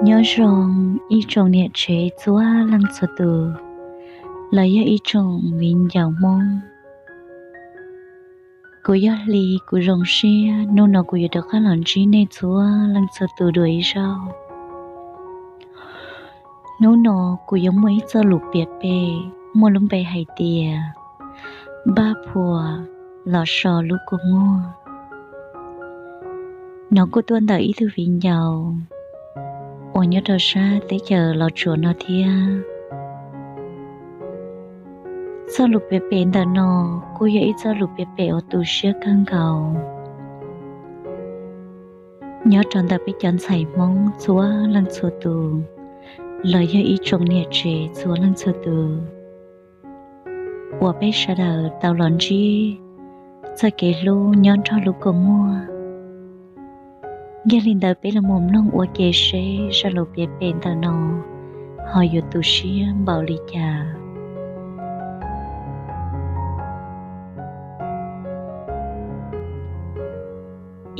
Nyob zoo ib tsoom niam tsev txhua leej txhua tus, los yog ib tsoom viv ncaus Hmoob. Kuv yog Hli, kuv zoo siab hnub no kuv yuav rov qab los ntsib nej txhua leej txhua tus dua ib zaug. Hnub no kuv yuav muaj ib txoj lus piav pem muaj lub npe hais tias npaj phuam los so lub kua muag. No kuj tuaj ntawm ib tug viv ncaus uas nyob rau sab teb chaws Los Tsuas no thiab. Txoj lus piav pem ntawm no kuj yog ib txoj lus piav pem uas tu siab kawg nkaus nyob rau ntawm peb cov ntxhais Hmoob txhua leej txhua tus, los yog ib tsoom niam tsev txhua leej txhua tus uas peb sawv daws tau los ntsib txoj kev hlub nyob nrog lub kua muag. Yog li ntawd peb los mus mloog ua ke seb zaj lus piav pem ntawm no ho yuav tu siab npaum li cas.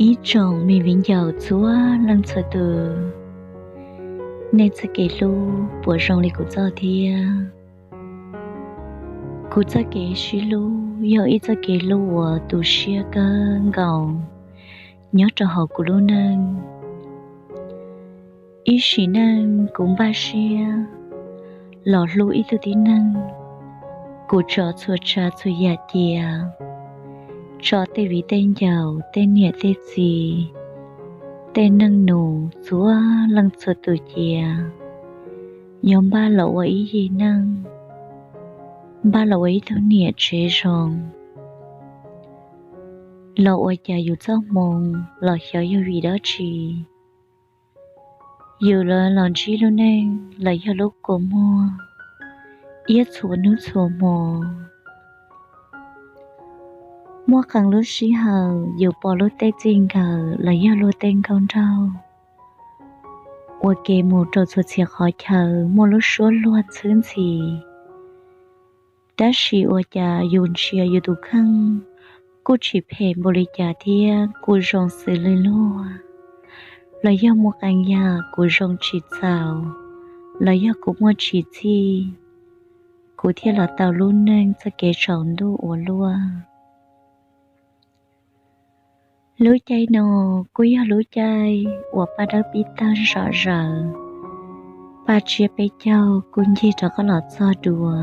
Ib tsoom me viv ncaus txhua leej txhua tus, nej txoj kev hlub puas zoo li kuv txoj thiab? Kuv txoj kev sib hlub yog ib txoj kev hlub uas tu siab kawg nkaus nyob rau hauv kuv lub neej. Ib sim neej kuv npaj siab los hlub ib tug tib neeg, kuv tso txhua tsav txhua yam cia, tso tej viv tej ncaus, tej niam tej txiv, tej neej nus txhua leej txhua tus cia, yog npaj los ua ib yig neej, npaj los ua ib tug niam tsev zoo. Los ua cas yus txoj hmoo los xyov yog vim dab tsi, yus los ntsib lub neej los yog lub kua muag iab txhua hnub txhua hmo. Muaj qee lub sij hawm yus pom luag tej txij nkawm los yog luag tej nkauj nraug ua ke mus rau txhua txhia qhov chaw muaj lub suab luag txhwb ntxhi, tab sis ua cas yus ntsia yus tus kheej kuj tsis phem npaum li cas thiab kuj zoo xws li luag, los yog muaj qee yam kuv zoo tsis txaus, los yog kuv muaj tsis txhij, kuv thiaj los tau lub neej txoj kev tsaus ntuj ua luaj. Lub caij no kuj yog lub caij uas paj dawb pib tawg zom zaws, paj tsiab peb caug kuj ncig rov qab los txog dua.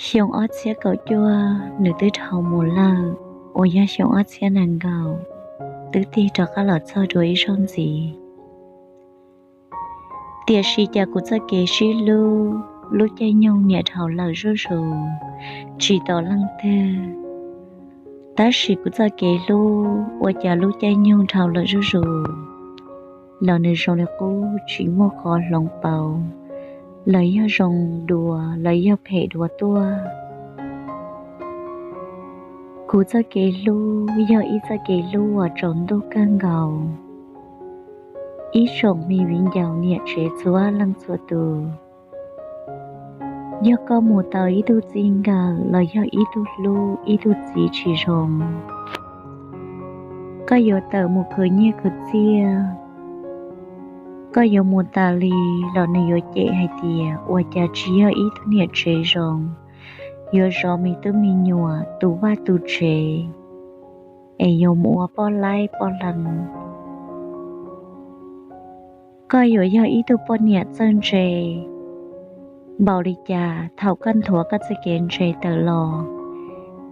Xyoo ob txhiab kaum cuaj nws twb dhau mus lawm, uas yog xyoo ob txhiab nees nkaum twb tig rov qab los txog dua ib zaug ntxiv. Tiam sis cas kuv txoj kev sib hlub lub caij nyoog niam dhau lawm zuj zus, tsis tos leej twg. Tab sis kuv txoj kev hlub ua cas lub caij nyoog dhau lawm zuj zus, los nws zoo li qub tsis muaj qhov hloov pauv, los yog zoo dua los yog phem dua tuaj. Kuv txoj kev hlub yog ib txoj kev hlub uas tsaus ntuj kawg nkaus. Ib tsoom me viv ncaus niam tsev txhua leej txhua tus, yog koj mus tau ib tug txij nkawm los yog ib tug hlub ib tug txiv tsis zoo, koj yuav tawm mus khwv nyiaj khwv txiaj, koj yuav mus tas li los nws yuav cem hais tias ua cas tsis yog ib tug niam tsev zoo, yuav zov me tub me nyuam tu vaj tu tsev, es yuav mus ua poj laib poj leeg. Koj yuav yog ib tug poj niam txawj ntse npaum li cas, thaum koj nthuav koj txoj kev ntse tawm los,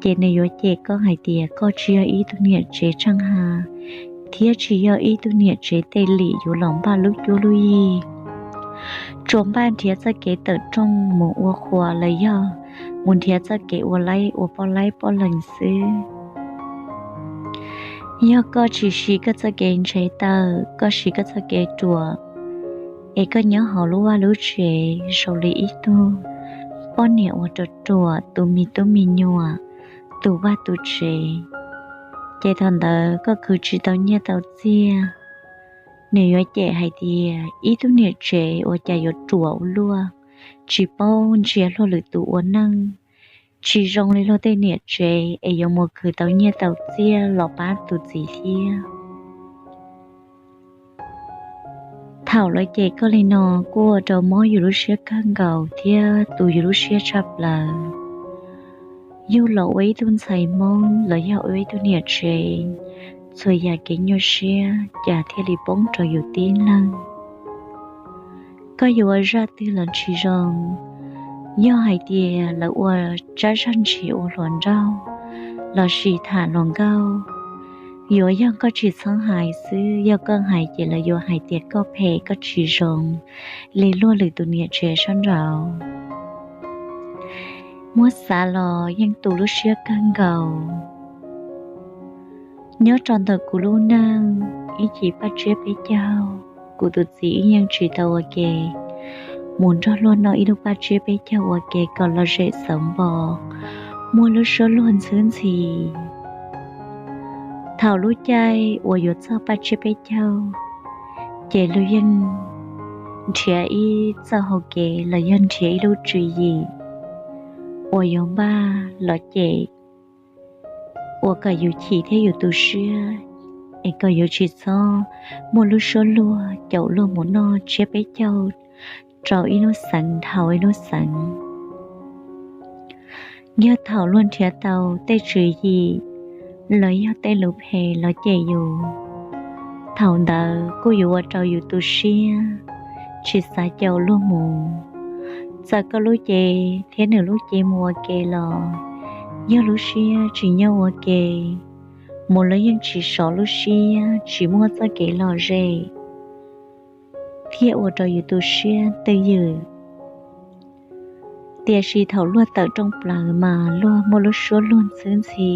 ces nws yuav cem koj hais tias koj tsis yog ib tug niam tsev tsheej ha, thiab tsis yog ib tug niam tsev tej lim yuav los npaj lub cuab lub yig, tsuas npaj nrhiav txoj kev tawm rooj mus ua qhua los yog mus nrhiav txoj kev ua laib ua poj laib poj leeg xwb. Yog koj tsis siv koj txoj kev ntse tawm, koj siv koj txoj kev ruam, es koj nyob hauv lub vaj lub tsev zoo li ib tug poj niam uas ruam ruam tu me tub me nyuam, tu vaj tu tsev, ces thaum ntawd koj khwv tsis tau nyiaj tau txiaj, nws yuav cem hais tias ib tug niam tsev ua cas yuav ruam ua luaj, tsis paub ntsia luag lwm tus ua neej, tsis zoo li luag tej niam tsev es yuav mus khwv tau nyiaj tau txiaj los pab tus txiv thiab. Thaum lawv cem koj li no kuj ua rau mob yus lub siab kawg nkaus thiab tu yus lub siab tshaj plaws. Yug los ua ib tug ntxhais Hmoob los yog ua ib tug niam tsev, txhua yam kev nyuaj siab cas thiaj li poob rau yus tib leeg. Koj yuav ua zaj twg los tsis zoo, yog hais tias lawv ua tsab zaj ntshis ua hluas nraug lossis tham hluas nkauj, yuav yog koj tsis txhob hais xwb, yog koj hais ces lawv yuav hais tias koj phem koj tsis zoo li luag lwm tus niam tsev sab nraud. Muab xav los yeej tu lub siab kawg nkaus. Nyob rau ntawm kuv lub neej, ib chim paj tsiab peb caug, kuv tus txiv wb yeej tsis tau ua ke, mus nrog luag noj ib lub paj tsiab peb caug ua ke kom lom zem xauv npo, muaj lub suab luag ntxhwb ntxhi. Thaum lub caij uas yuav txog paj tsiab peb caug, ces luag yeej nrhiav ib txoj hau kev los yog nrhiav ib lub tswv yim uas yuav npaj los cem, uas kom yus chim thiab yus tu siab, es kom yus tsis txhob muaj lub suab luag caum luag mus noj tsiab peb caug rau ib hnub xeev dhau ib hnub xeev. Yog thaum luag nrhiav tau tej tswv yim los yog tej lus phem los cem yus, thaum ntawd kuj yuav ua rau yus tu siab, tsis xav caum luag mus. Txawm koj lub cev thiab nws lub cev mus ua ke los, yog lub siab tsis nyob ua ke, mus los yeej tsis sov lub siab, tsis muaj txoj kev lom zem, thiaj ua rau yus tu siab twj ywm. Tiam sis thaum luag tawm rooj plaws mas luag muaj lub suab luag ntxhwb ntxhi,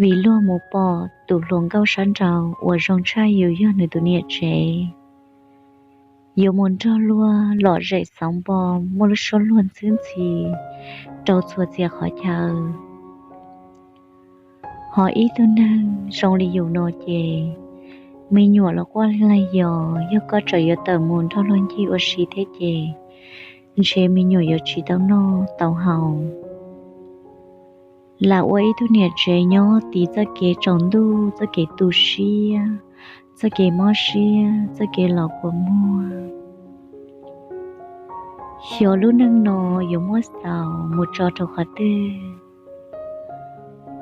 vim luag mus pom tus hluas nkauj sab nraud uas zoo tshaj yus yog nws tus niam tsev, yuav mus nrog luag lom zem xauv npo, muaj lub suab luag ntxhwb ntxhi rau txhua txhia qhov chaw. Ho ib tug neeg zoo li yus no ces me nyuam los quaj lag yos, yog koj tseem yuav tawm mus nrog luag ncig ua si thiab ces ntshe me nyuam yuav tsis tau noj tau haus. Lam ua ib tug niam tsev nyob tiv txoj kev tsaus ntuj, txoj kev tu siab, txoj kev mob siab, txoj kev los kua muag. Xyov lub neej no yuav muab xaus mus tso rau qhov twg.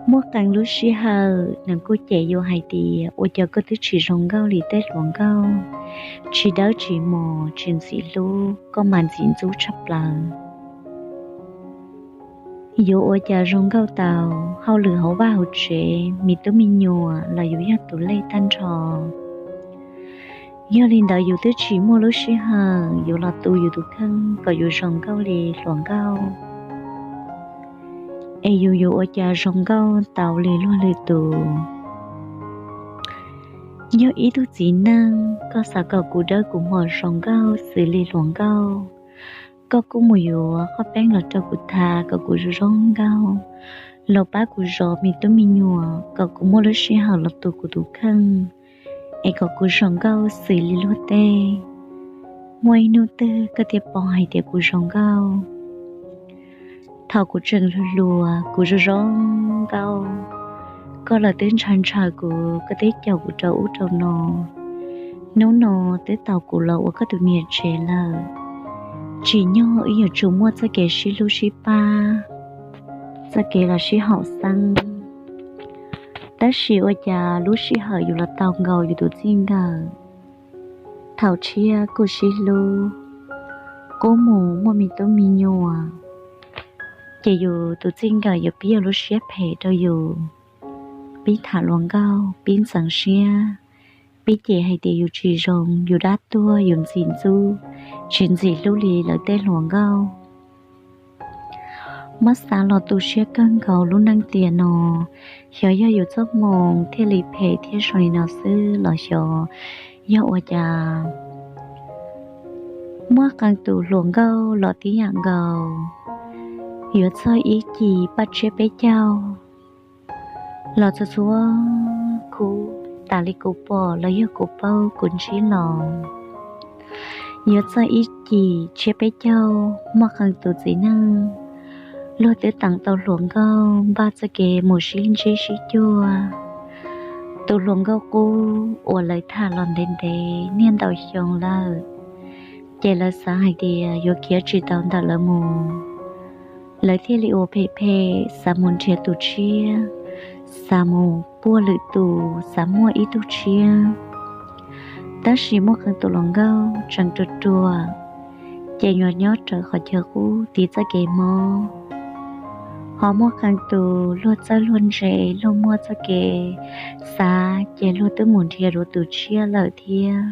Muaj qee lub sij hawm nws kuj cem yus hais tias ua cas koj twb tsis zoo nkauj li tej hluas nkauj, tsis dawb tsis mos, tsis ntxim hlub, koj mas ntxim ntxub tshaj plaws. Yuav ua cas zoo nkauj tau, hauj lwm hauv vaj hauv tsev, me tub me nyuam los yus yog tus lej tag nrho. Yog li ntawd yus twb tsis muaj lub sij hawm yuav los tu yus tus kheej kom yus zoo nkauj li hluas nkauj, es yus yuav ua cas zoo nkauj tau li luag lwm tus. Yog ib tug txiv neej koj xav kom kuv dawb kuv mos zoo nkauj xws li hluas nkauj, koj kuj mus yuav qhov peeb los rau kuv tha kom kuv zoo zoo nkauj, los pab kuv zov me tub me nyuam kom kuv muaj lub sij hawm los tu kuv tus kheej, es kom kuv zoo nkauj xws li luag tej. Muaj ib hnub twg koj thiaj pom hais tias kuv zoo nkauj. Thaum kuv tseem hluas hluas kuv zoo zoo nkauj, koj los twb ntshaw ntshaw kuv, koj twb caum kuv rau ub rau no. Hnub no twb tau kuv los ua koj tus niam tsev lawm, tsim nyog wb yuav tsum muaj txoj kev sib hlub sib pab, txoj kev los sib haum xeeb. Tab sis ua cas lub sij hawm yus los tau nkaus yus tus txij nkawm, thaum tshiab kuj sib hlub, qub mus muaj me tub me nyuam, ces yus tus txij nkawm yuav pib ua lub siab phem rau yus, pib tham hluas nkauj, pib ntxeev siab, pib cem hais tias yus tsis zoo, yus dab tuag, yus ntxim ntxub, tsis ntxim hlub li lawv tej hluas nkauj. Muab xav los tu siab kawg nkaus lub neej tiam no, xyov yog yus txoj hmoo thiaj li phem thiab zoo li no xwb los xyov yog ua cas. Muaj qee tus hluas nkauj los tib yam nkaus, yuav txog ib cim paj tsiab peb caug los txhua txhua khub, tas li kuv pom los yog kuv paub kuv ntsib los. Yuav txog ib cim tsiab peb caug muaj qee tus txiv neej, luag twb teem tau hluas nkauj npaj txoj kev mus sib ntsib sib cuag, Tus hluas nkauj qub uas lawv tham los ntev ntev niaj ntau xyoo lawm, ces lawv xav hais tias yuav khiav tsis tau ntawm lawv mus, lawv thiaj li ua phem phem xav mus nrhiav tus tshiab, xav mus puag lwm tus, xav muaj ib tug tshiab. Tab sis muaj qee tus hluas nkauj tseem ruam ruam, ces nyuam nyob rawv qhov chaw qub tiv txoj kev mob. Ho muaj qee tus luag txawj luag ntse, luag muaj txoj kev xav, ces luag twb mus nrhiav dua tus tshiab lawm thiab.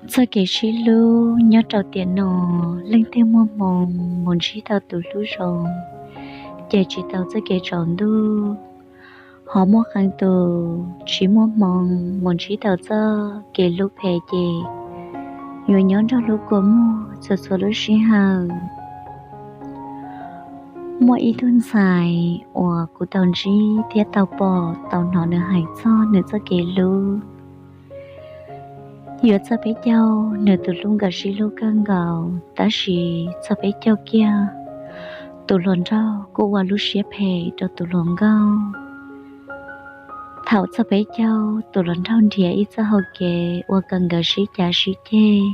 Txoj kev sib hlub nyob rau tiam no, leej twg muaj hmoo mus ntsib tau tus hlub zoo, ces tsis tau txoj kev tsaus ntuj. Ho muaj qee tus tsis muaj hmoo mus ntsib tau txoj kev hlub phem, ces yuav nyob nrog hlub kua muag txhua txhua lub sij hawm. Muaj ib tug ntxhais uas kuv tau ntsib thiab tau pom tau hnov nws hais txog nws txoj kev hlub. Yuav txog peb caug, nws tus hlub nkawd sib hlub kawg nkaus, tab sis txog peb caug kiag, tus hluas nraug kuj ua lub siab phem rau tus hluas nkauj. Thaum txog peb caug, tus hluas nraug nrhiav ib txoj hau kev ua kom nkawd sib cav sib ceg,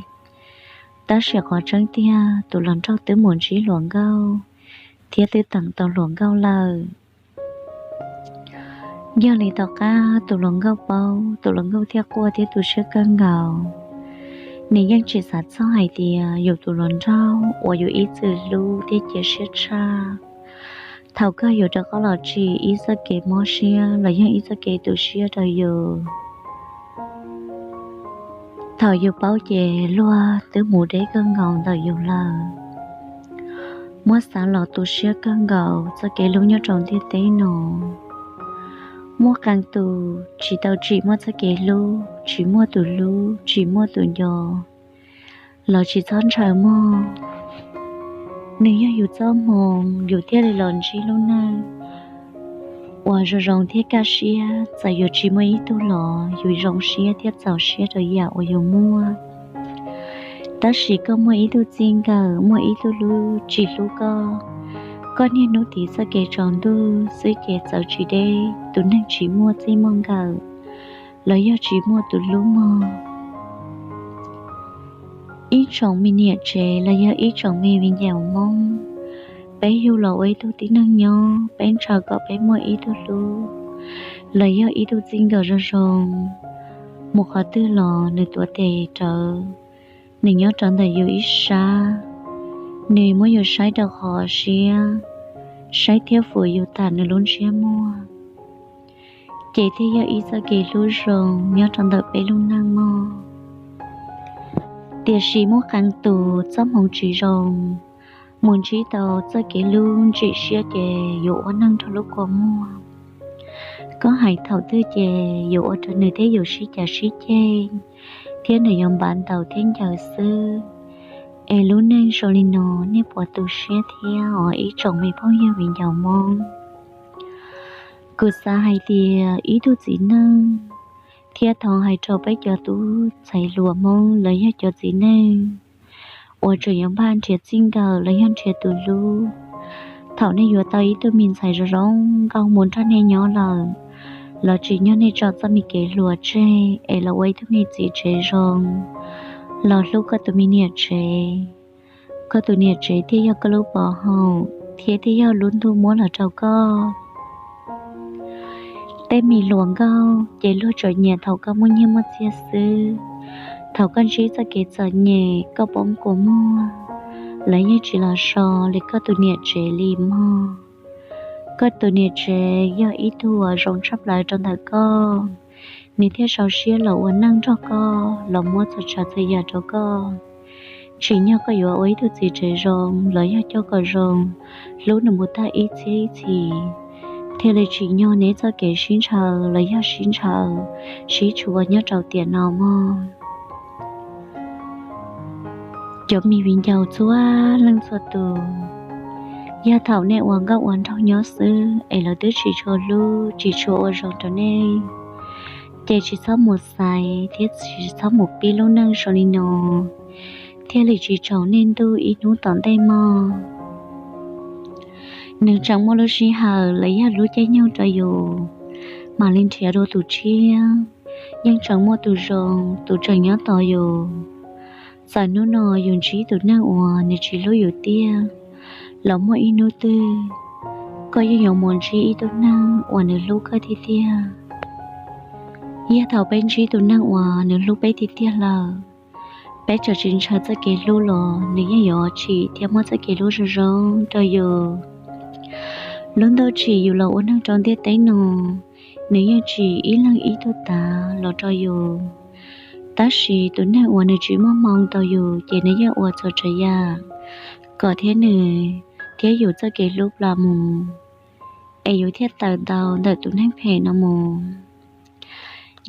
tab sis qhov tseeb tiag tus hluas nraug twb mus ntsib hluas nkauj thiab twb teem tau hluas nkauj lawm. Yog li tom qab tus hluas nkauj paub, tus hluas nkauj thiaj quaj thiab tu siab kawg nkaus. Nws yeej tsis xav txog hais tias yus tus hluas nraug uas yus ib txwm hlub thiab cia siab tshaj, thaum kawg yuav rov qab los tsim ib txoj kev mob siab los yog ib txoj kev tu siab rau yus. Thaum yus paub ces luag twb mus deb kawg nkaus ntawm yus lawm. Muab xav los tu siab kawg nkaus txoj kev hlub nyob rau ntiaj teb no. Muaj qee tus tsis tau tsim muaj txoj kev hlub, tsis muaj tus hlub, tsis muaj tus nco, los tsis txhob ntshaw mog. Nws yog yus txoj hmoo, yus thiaj li los ntsib lub neej uas zoo zoo thiab kaj siab. Txawm yus tsis muaj ib tug los yus zoo siab thiab txaus siab rau yam uas yus muaj. Tab sis koj muaj ib tug txij nkawm, muaj ib tug hlub tsis hlub koj, koj niaj hnub tiv txoj kev tsaus ntuj xwb ces txawv tsis deb tus neeg tsis muaj txij muaj nkawm los yog tsis muaj tus hlub mog. Ib tsoom me niam tsev los yog ib tsoom me viv ncaus Hmoob, peb yug los ua ib tug tib neeg nyob, peb ntshaw kom peb muaj ib tug hlub los yog ib tug txij nkawm zoo zoo, mus qhov twg los nws tuav tes rawv, nws nyob rau ntawm yus ib sab, nws muab yus saib rau qhov siab, saib thiab fwm yus tas nws lub ntsiab muag, ces thiaj yog ib txoj kev hlub zoo nyob rau ntawm peb lub neej mog. Tiam sis muaj qee tus txoj hmoo tsis zoo, mus ntsib tau txoj kev hlub ntsim siab ces yuav ua neej nrog lub kua muag. Koj hais thaum twg ces yuav ua rau nws thiab yus sib cav sib ceg, thiab nws yuav npav ntaus thiab ncaws xwb. Es lub neej zoo li no nej puas tu siab thiab os ib tsoom me phooj ywg viv ncaus Hmoob? Kuv xav hais tias ib tug txiv neej, thiab thov hais rau peb cov tub ntxhais hluas Hmoob los yog cov txiv neej uas tseem yuav npaj nrhiav txij nkawm los yog nrhiav tus hlub, thaum nej yuav tau ib tug me ntxhais zoo zoo nkauj mus nrog nej nyob lawm, los tsim nyog nej tso txoj me kev hluas tseg es los ua ib tug me txiv tsev zoo, los hlub koj tus me niam tsev. Koj tus niam tsev thiaj yog koj lub pov haum thiab thiaj yog lub ntuj muab los rau koj. Tej me hluas nkauj ces luag tsuas nyiam thaum koj muaj nyiaj muaj txiag xwb. Thaum koj ntsib txoj kev txom nyem koj poob kua muag, lawv yeej tsis los so li koj tus niam tsev li mog. Koj tus niam tsev yog ib tug uas zoo tshaj plaws rau ntawm koj, nws thiaj sau siab los ua neej nrog koj, los muab txhua tsav txhua yam rau koj. Tsim nyog koj yuav ua ib tug txiv tsev zoo los yog coj kom zoo, hlub nws mus tag ib txhiab ib txhis, thiaj li tsim nyog neb txoj kev sib ntshaw los yog sib ntshaw, sib tshuav nyob rau tiam no mog. Cov me viv ncaus txhua leej txhua tus, yog thaum nej ua nkauj ua nraug nyob xwb es lawv twb tsis tshua hlub tsis tshua ua zoo rau nej, ces tsis txhob mus xaiv thiab tsis txhob mus pib lub neej zoo li no, thiaj li tsis tsaus nej ntuj ib hnub tom ntej mog. Nws tseem muaj lub sij hawm los yog lub caij nyoog rau yus mam li nrhiav dua tus tshiab. Yeej tseem muaj tus zoo, tus tseem nyob tos yus. Txawm hnub no yus ntsib tus neeg uas nws tsis hlub yus tiag, los muaj ib hnub twg koj yeej yuav mus ntsib ib tug neeg uas nws hlub koj tiag tiag. Yog thaum peb ntsib tus neeg uas nws hlub peb tiag tiag lawm, peb txawm tsis ntshaw txoj kev hlub los nws yeej yuav tsim thiab muab txoj kev hlub zoo zoo rau yus. Lub ntuj tsim yus los ua neeg rau ntiaj teb no, nws yeej tsim ib leeg ib tug tav los rau yus. Tab sis tus neeg uas nws tsis muaj hmoo tau yus ces nws yeej ua txhua tsav yam kom thiab nws thiab yus txoj kev hlub plam mus, es yus thiaj tawm ntau ntawm tus neeg phem no mus.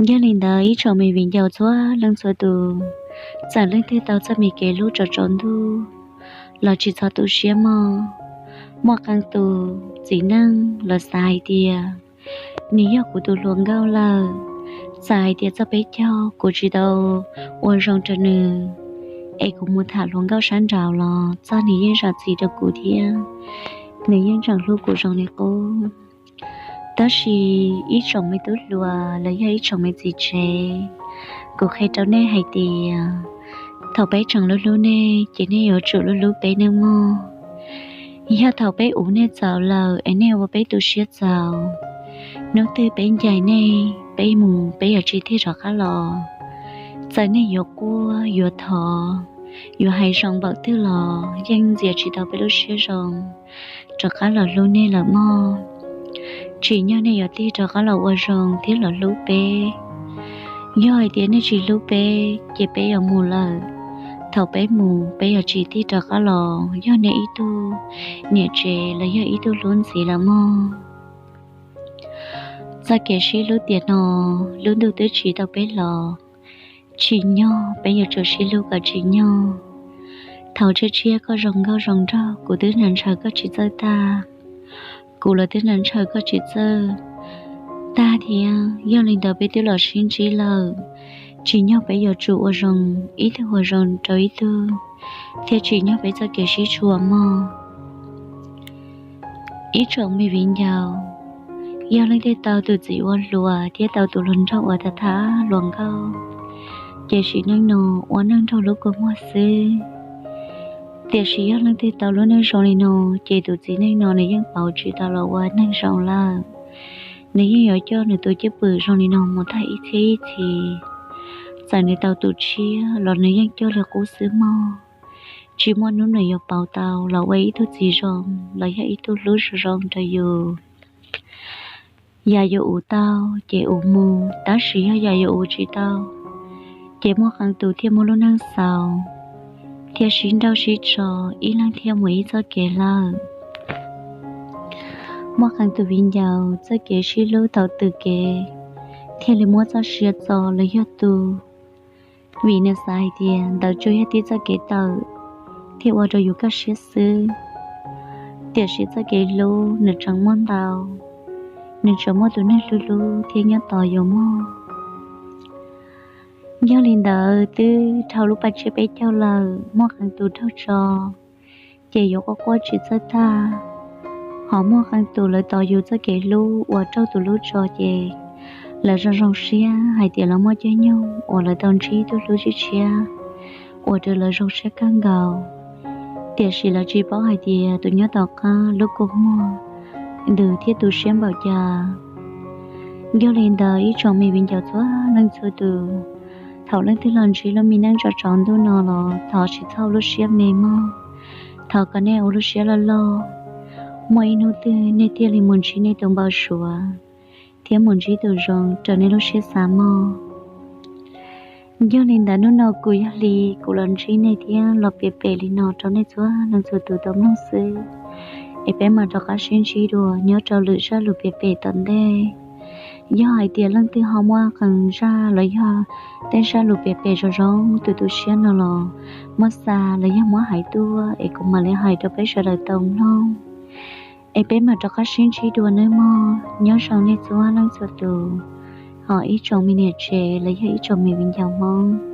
Yog li ntawd ib tsoom me viv ncaus txhua leej txhua tus, txawm leej twg tau txoj me kev hlub tsaus tsaus ntuj los tsis txhob tu siab mog. Muaj qee tus txiv neej lawv xav hais tias nws yog kuv tus hluas nkauj lawm, txawm hais tias txoj peb caug kuv tsis tau ua zoo rau nws, es kuv mus tham hluas nkauj sab nraud los txog nws yeej zam txim rau kuv thiab nws yeej tseem hlub kuv zoo li qub. Tab sis ib tsoom me tub hluas los yog ib tsoom me txiv tsev, kuv qhia rau nej hais tias thaum peb tseem hlub hlub nej ces nej yuav tsum hlub hlub peb nawb mog. Yog thaum peb uv nej txaus lawm es nej ua peb tu siab txaus, hnub twg peb ncaim nej, peb mus peb yuav tsis tig rov qab los. Txawm nej yuav quaj yuav thov, yuav hais zoo npaum twg los yeej ntxias tsis tau peb lub siab zoo rov qab los hlub nej lawm mog. Tsim nyog nej yuav tig rov qab los ua zoo thiab los hlub peb. Yog hais tias nej tsis hlub peb ces peb yuav mus lawm. Thaum peb mus peb yuav tsis tig rov qab los yog nej ib tug niam tsev los yog ib tug hlub ntxiv lawm mog. Txoj kev sib hlub tiam no, lub ntuj twb tsim tau peb los, tsim nyog peb yuav tsum sib hlub kom tsim nyog. Thaum tshiab tshiab koj zoo nkauj zoo nraug kuv twb ntshaw koj tsis txawj tag, kuv los twb ntshaw koj tsis txawj tag thiab. Yog li ntawd peb twb los sib ntsib lawm, tsim nyog peb yuav tsum ua zoo, ib tug ua zoo rau ib tug, thiab tsim nyog peb txoj kev sib tshua mog. Ib tsoom me viv ncaus, yog leej twg tau tus txiv ua hluas thiab tau tus hluas nraug uas tham tham hluas nkauj, ces sim neej no ua neej nrog lub kua muag xwb. Tiam sis yog leej twg tau lub neej zoo li no, ces tus txiv neej no nws yeej pauv tsis tau los ua neeg zoo lawm. Nws yeej yuav coj nws tus cwj pwm zoo li no mus tag ib txhiab ib txhis. Txawm nws tau tus tshiab los nws yeej coj li qub xwb mog. Tsis muaj hnub nws yuav pauv tau los ua ib tug txiv zoo los yog ib tug hlub zoo zoo rau yus. Yam yuav uv tau ces uv mus, tab sis yog yam yuav uv tsis tau, ces muaj qee tus thiaj muaj lub neej xaus thiab sib nrauj sib tso, ib leeg thiaj mus ib txoj kev lawm. Muaj qee tus viv ncaus txoj kev sib hlub thaum twg kev thiaj li muab txoj sia txo los yog tu, vim nws xav hais tias ntawd tsuas yog tib txoj kev tawm thiaj ua rau yus kaj siab xwb. Tiam sis txoj kev hlub nws tseem muaj ntau, nws tseem muaj tus neeg hlub hlub thiab nyob tos yus mog. Yog li ntawd twb dhau lub paj tsiab peb caug lawm, muaj qee tus raug tso ces yuav quaj quaj tsis txawj tag. Ho muaj qee tus lawv tos yus txoj kev hlub uas raug tus hlub tso ces lawv zoo zoo siab hais tias lawv muaj caij nyoog uas lawv tau ntsib tus hlub tshiab tshiab uas rau lawv zoo siab kawg nkaus. Tiam sis lawv tsis paub hais tias tus nyob tom qab lub kua muag ntws thiab tu siab npaum cas. Yog li ntawd ib tsoom me viv ncaus txhua leej txhua tus, thaum leej twg los ntsib lub me neej tsaus tsaus ntuj no los thov tsis txhob ua lub siab me mog. Thov kom nej ua lub siab loj loj, muaj ib hnub twg nej thiaj li mus ntsib nej tus npau suav thiab mus ntsib tus zoo raws nej lub siab xav mog. Yog li ntawd hnub no kuv yog Hli, kuv los ntsib nej thiab los piav pem li no rau nej txhua leej txhua tus tau mloog xwb. Es peb mam rov qab sib ntsib dua nyob rau lwm zaj lus piav pem tom ntej. Yog hais tias leej twg ho muaj qee zaj los yog tej zaj lus piav pem zoo zoo tus tu siab no los muab xa los yog muab hais tuaj es kuv mam li hais rau peb sawv daws tau mloog. Es peb mam rov qab sib ntsib dua nawb mog. Nyob zoo nej txhua leej txhua tus, ho ib tsoom me niam tsev los yog ib tsoom me viv ncaus Hmoob.